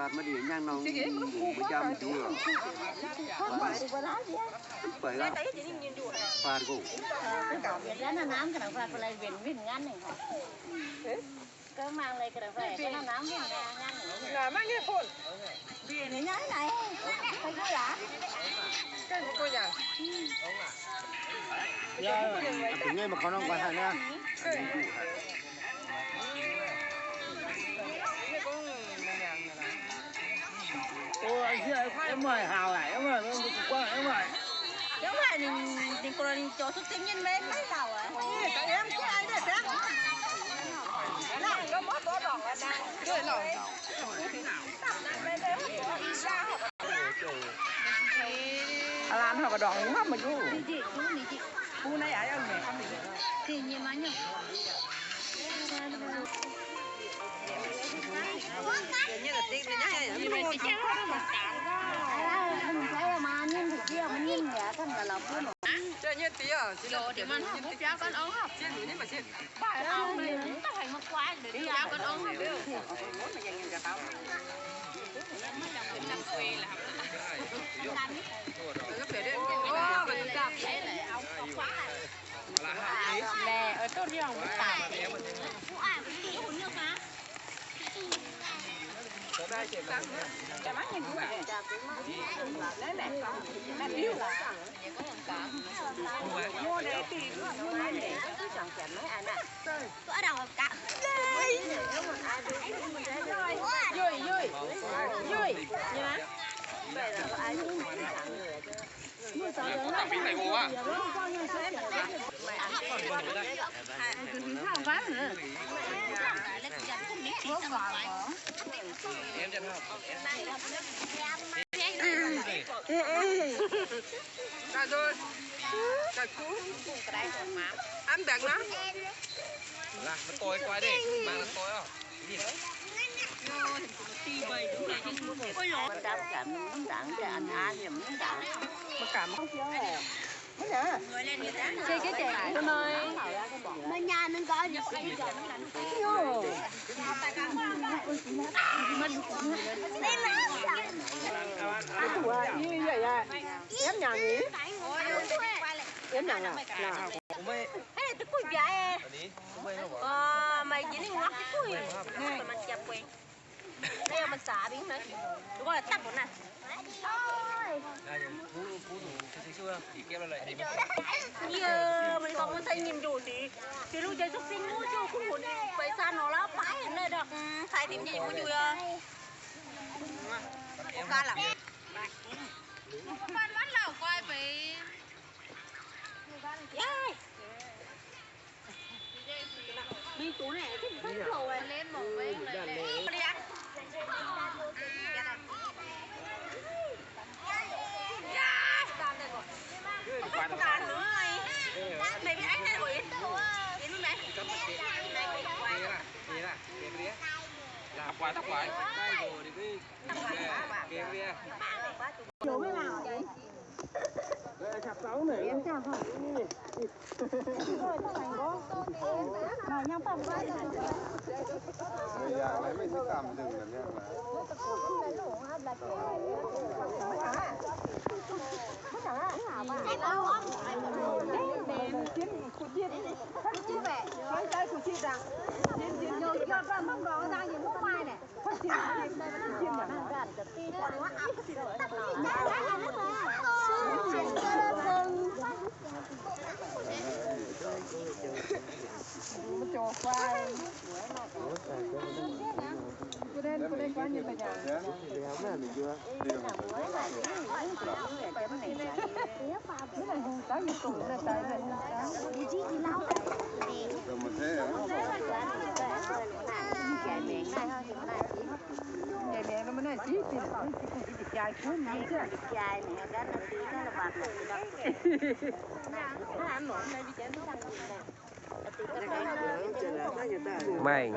Aav lamh haaix ga'ndorngx nyei maiv maaih juv. Maengc.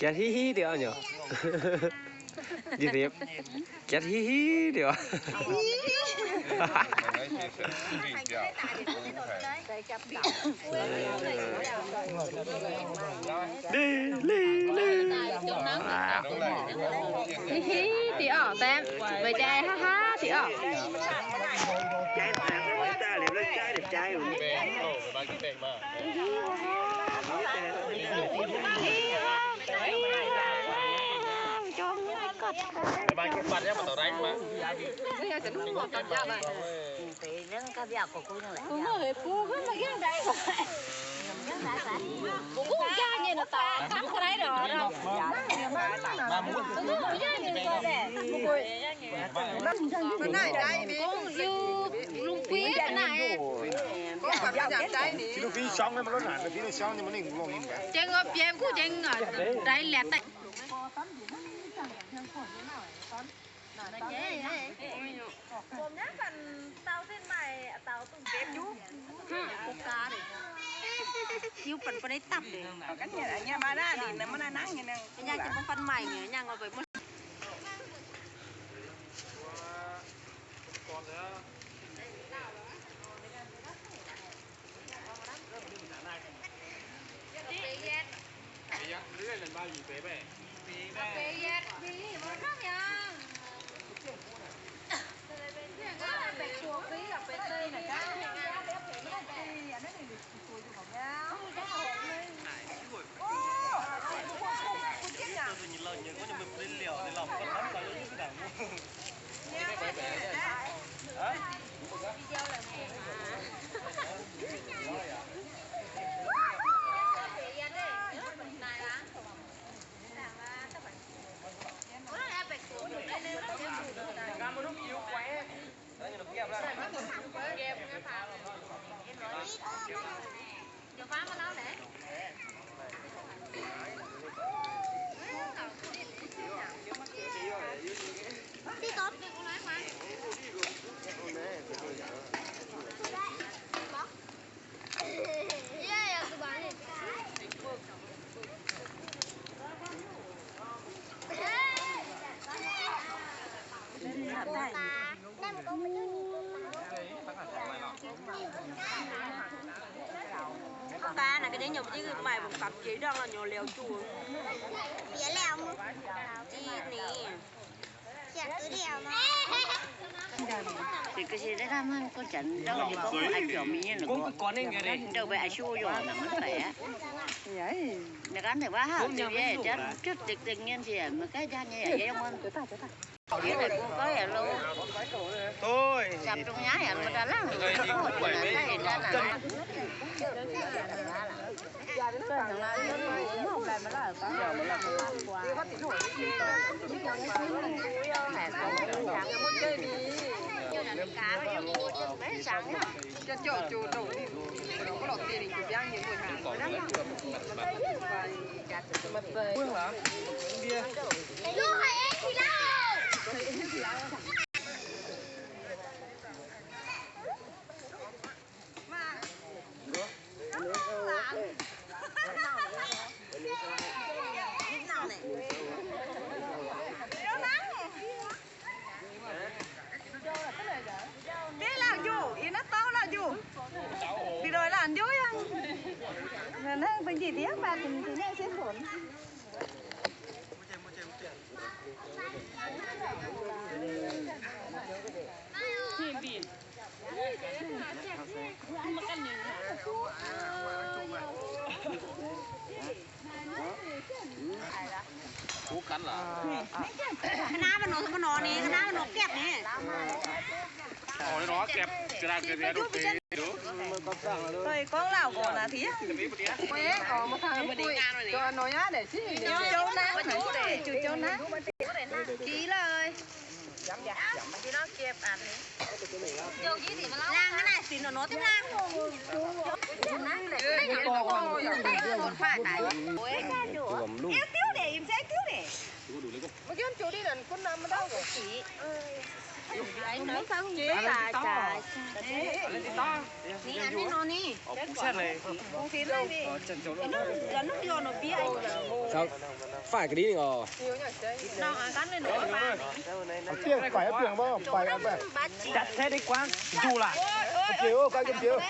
Jatv hiv hiv diuh nyei. Jatv hiv hiv diuh. Hiv hiv diuh orqc, meih jaa haa haa diuh orqc. Baav naaic ga'ndiev nyei mbuo jienv maaih mbuo gapv jiex ndorngh lorh nyouz liouh juqv. Jiex ninh. Se ga'sie daaih hnangv maiv gorngv janx ndau nyei gorngv mbuo ai biauc mingh nyei lorqc. Ndau mbuo ai siuv yaac naaic maiv faix aqv. Naaiv ganh deix waac haac ziouc yie jaav cuotv deix deix nyei nziex maiv gaih jaav nyei yaac yie yiem wuov. Yie daaih bun goiv yaac lo. Gapv dongh nyaaiv yaac maiv daaih laangh. Naaiv daaih naaic. Deix lauh njuqc, yie naaiv dauh lauh njuqc. Bieqc doic lauh njuqc yangh. Naaiv bun njiec diev maaih dingc dingc naaiv siepv funx. Ka naaiv maiv nor, maiv nor ni, ka naaiv maiv nor gaeqv ni. Gorngv lauh nqorngv naaic tiex. Jiu jouv naaiv, jiu jouv naaiv. Jiex lorqc. Laangh naaiv naaic fingx nor nor duqv laangh. Iu diuv deix, yie se diuv deix. Faix ga'ndiev oc. Jatv tengx deix guangv nduqc laac. Biouv, gan biouv.